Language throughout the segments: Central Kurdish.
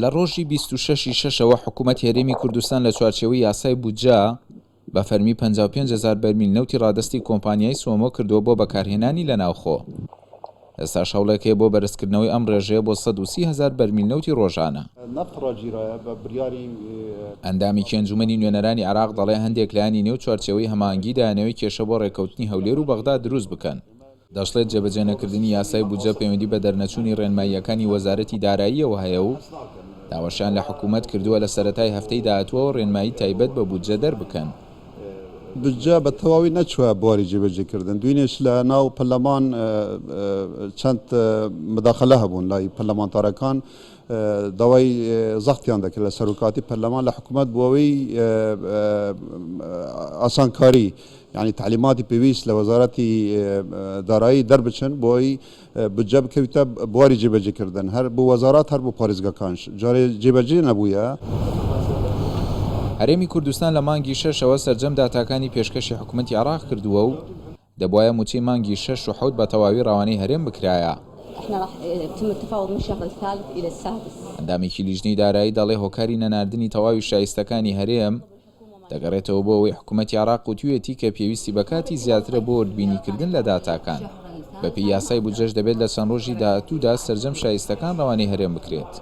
لە ڕۆژی 26 ی شەشەوە حکوومەتی هەرێمی کوردستان لە چوارچێوەی یاسای بودجە بە فەرمی 55 هەزار بەرمیل نەوتی ڕادەستی کۆمپانیای سۆمۆ کردووە بۆ بەکارهێنانی لە ناوخۆ. ئێستاش هەوڵێک هەیە بۆ بەرزکردنەوەی ئەم ڕێژەیە بۆ 130 هەزار بەرمیل نەوتی ڕۆژانە. ئەندامێکی ئەنجوومەنی نوێنەرانی عێراق دەڵێ هەندێک لایەنی نێو چوارچێوەی هەماهەنگی دەیانەوێ کێشە بۆ ڕێککەوتنی هەولێر و بەغدا دروست بکەن. دەشڵێت جێبەجێنەکردنی یاسای بودجە پەیوەندی بە دەرنەچوونی ڕێنماییەکانی وەزارەتی داراییەوە هەیە و داواشیان لە حکوومەت کردووە لە سەرەتای هەفتەی داهاتووەوە ڕێنمایی تایبەت بە بودجە دەربکەن. بودجە بە تەواوی نەچووە بواری جێبەجێکردن، دوینێش لە ناو پەرلەمان چەند مداخلە هەبوون لای پەرلەمانتارەکان داوای زەختیان دەکرد لە سەرۆکاتی پەرلەمان لە حکوومەت بۆ ئەوەی ئاسانکاری یانی تەعلیماتی پێویست لە وەزارەتی دارایی دەربچن بۆ ئەوەی بودجە بکەویتە بواری جێبەجێکردن هەر بۆ وەزارات هەر بۆ پارێزگاکانش جارێ جێبەجێ نەبوویە. هەرێمی کوردستان لە مانگی شەشەوە سەرجەم داتاکانی پێشکەشی حکومەتی عێراق کردووە و دەبوایە مووچەی مانگی شەش و حەوت بە تەواوی ڕەوانەی هەرێم بکرایە. ئەندامێکی لیژنەی دارایی دەڵێ هۆکاری نەناردنی تەواوی شایستەکانی هەرێم دەگەڕێتەوە بۆ ئەوەی حکومەتی عێراق وتویەتی کە پێویستی بە کاتی زیاترە بۆ وردبینیکردن لە داتاکان. بەپێی یاسای بودجەش دەبێت لە چەند ڕۆژی داهاتوودا سەرجەم شایستەکان ڕەوانەی هەرێم بکرێت.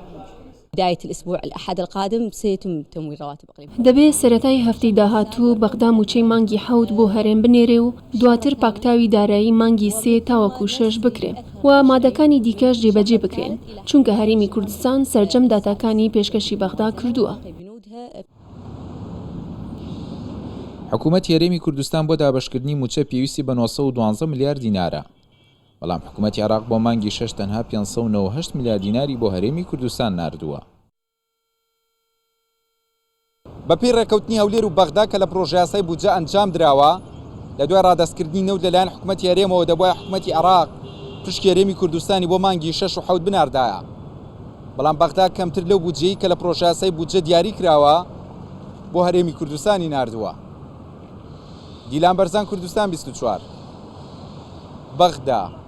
دەبێ سەرەتای هەفتەی داهاتوو بەغدا مووچەی مانگی حەوت بۆ هەرێم بنێرێ و دواتر پاکتاوی دارایی مانگی سێ تاوەکو شەش بکرێ و مادەکانی دیکەش جێبەجێ بکرێن، چونکە هەرێمی کوردستان سەرجەم داتاکانی پێشکەشی بەغدا کردووە. حکومەتی هەرێمی کوردستان بۆ دابەشکردنی مووچە پێویستی بە 912 ملیار دینارە، بەڵام حکومەتی عێراق بۆ مانگی شەش تەنها 598 ملیار دیناری بۆ هەرێمی کوردستان ناردووە. بەپێی ڕێککەوتنی هەولێر و بەغدا کە لە پڕۆژەیاسای بودجە ئەنجامدراوە، لە دوای ڕادەستکردنی نەوت لەلایەن حکومەتی هەرێمەوە دەبوایە حکومەتی عێراق پشکی هەرێمی کوردستانی بۆ مانگی شەش و حەوت بناردایە، بەڵام بەغدا کەمتر لەو بودجەی کە لە پڕۆژەیاسای بودجە دیاری کراوە بۆ هەرێمی کوردستانی ناردووە. دیلان بەرزان کوردستان 24 بەغدا.